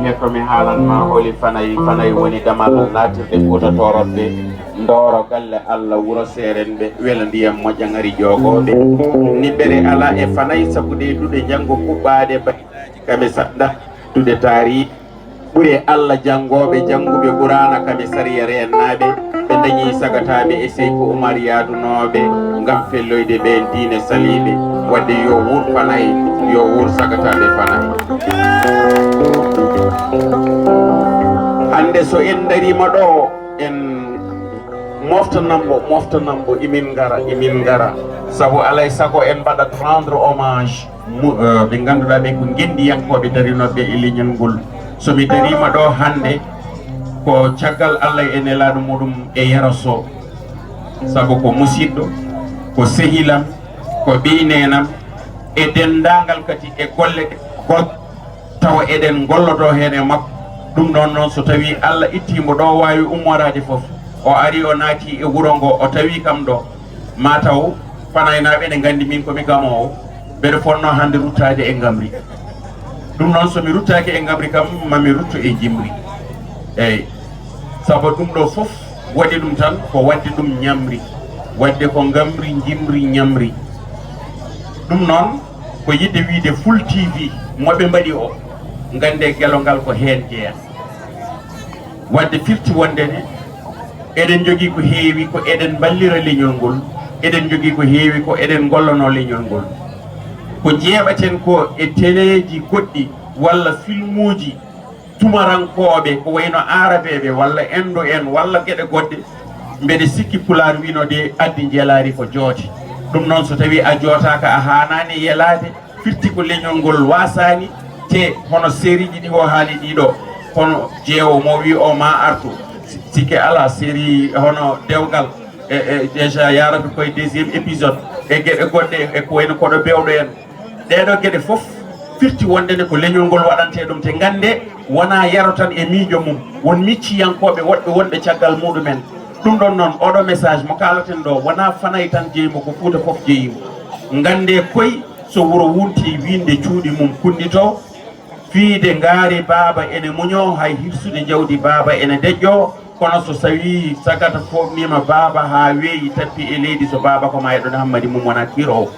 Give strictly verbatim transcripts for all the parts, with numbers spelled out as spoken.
He ko mi haalan ma holi fanay, fanay woni damal laatirde Fuuta Toorotɓe, Ndooro galle Allah, wuro seerenɓe, wela ndiyam moƴƴa ngari joogooɓe. Niɓɓere alaa e fanay, sabu ɗe duɗe janngo kuɓɓaaɗe, baɗaaji kame saɗɗa, duɗe taari. Ɓure Allah janngooɓe, jannguɓe Quraana kame sariya reennaaɓe, ɓe ndañi sagataaɓe e Seyku Umar yaadunooɓe ngam felloyde ɓeen diine saliiɓe. Waɗde yo wuur fanay, yo wuur sagataaɓe fanay. Hannde so en ndariima ɗo, en moftanan mo, moftanan mo, imin ngara, imin ngara. Sabu alay sago en mbaɗat rendre hommage mu-, eh, ɓe ngannduɗaa ɓe ko ngenndiyankooɓe darinooɓe e leñol ngol. So mi dariima ɗo hannde, ko caggal Allah e nelaaɗo muɗum e Yero Sow. Sabu ko musiɗɗo, ko sehilam, ko ɓiy neenam, e denndaangal kadi e golle ɗe gol-, tawa eɗen ngollodo heen e makko. Ɗum ɗoon noon, so tawii Allah ittii mo ɗo waawi ummoraade fof, o arii o naati e wuro ngo, o tawii kam ɗo, ma taw fanaynaaɓe ene nganndi min ko mi gamoowo, mbeɗa fotnoo hannde ruttaade e ngamri. Ɗum noon, so mi ruttaaki e ngamri kam, ma mi rutto e jimri. Eey, sabu ɗum ɗo fof waɗi ɗum tan ko waɗde ɗum ñamri, waɗde ko ngamri, jimri, ñamri. Ɗum noon, ko yiɗde wiyde Full T V, mo ɓe mbaɗi o, nganndee gelo ngal ko heen jeyaa. Waɗde firti wonde ne, eɗen njogii ko heewi ko eɗen mballira leñol ngol, eɗen njogii ko heewi ko eɗen ngollanoo leñol ngol. Ko njeeɓaten ko e teleeji goɗɗi walla filmuuji tumarankooɓe, ko wayno aarabeeɓe walla enndo en walla geɗe goɗɗe, mbeɗe sikki Pulaar wino de addi njelaari ko joote. Ɗum noon, so tawii a jootaaka, a haanaani yelaade, firti ko leñol ngol waasaani, te hono seeriiji ɗi o haali ɗiɗo, kono jeewo mo wi o ma artu, sikke alaa, série hono Dewgal, e, e, déjà yaarata koye deuxième épisode, e geɗe goɗɗe, e ko wayno Koɗo Bewɗo en. Ɗeeɗo geɗe fof firti wonde ne ko leñol ngol waɗantee ɗum, te ngannde wonaa Yero tan e miijo mum, won micciyankooɓe woɗɓe wonɓe caggal muɗumen. Ɗum ɗon noon, oɗo message mo kaalaten ɗo, wonaa fanay tan jeyi mo, ko Fuuta fof jeyi mo. Nganndee koy, so wuro wuntii, wiinde cuuɗi mum kunnditoo, fiide ngaari baaba ene muñoo, hay hirsude jawdi baaba ene deƴƴoo, kono so sawii sagata fooɓniima baaba haa weeyi, tappi e leydi, so baaba ko maa e ɗon Hammadi mum wonaa kiiroowo.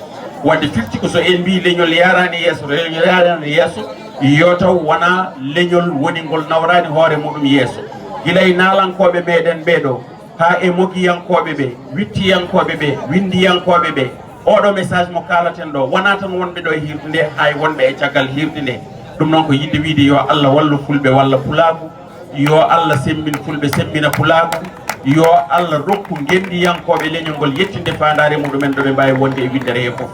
Waɗde firti ko so en mbii leñol yaaraani yeeso, leñol yaaraani yeeso, yo taw wonaa leñol woni ngol nawraani hoore muɗum yeeso. Gila e naalankooɓe meɗen ɓee ɗoo, haa e mogiyankooɓe ɓe, wittiyankooɓe ɓe, winndiyankooɓe ɓe, oɗo message mo kaalaten ɗo, wonaa tan wonɓe ɗo e hiirde nde, hay wonɓe e caggal hiirde nde. Ɗum noon ko yiɗde wiide yo Allah wallu Fulɓe walla Pulaaku, yo Allah semmbin Fulɓe, semmbina Pulaaku, yo Allah rokku ngenndiyankooɓe leñol ngol yettinde faandaare muɗumen ɗo ɓe mbaawi wonde e winndere hee fof.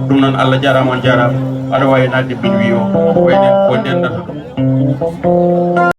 Ɗum noon Allah jaaraama, on jaaraama. Aɗa waawi naatde bin wi o, ko enen ko ndendata ɗum.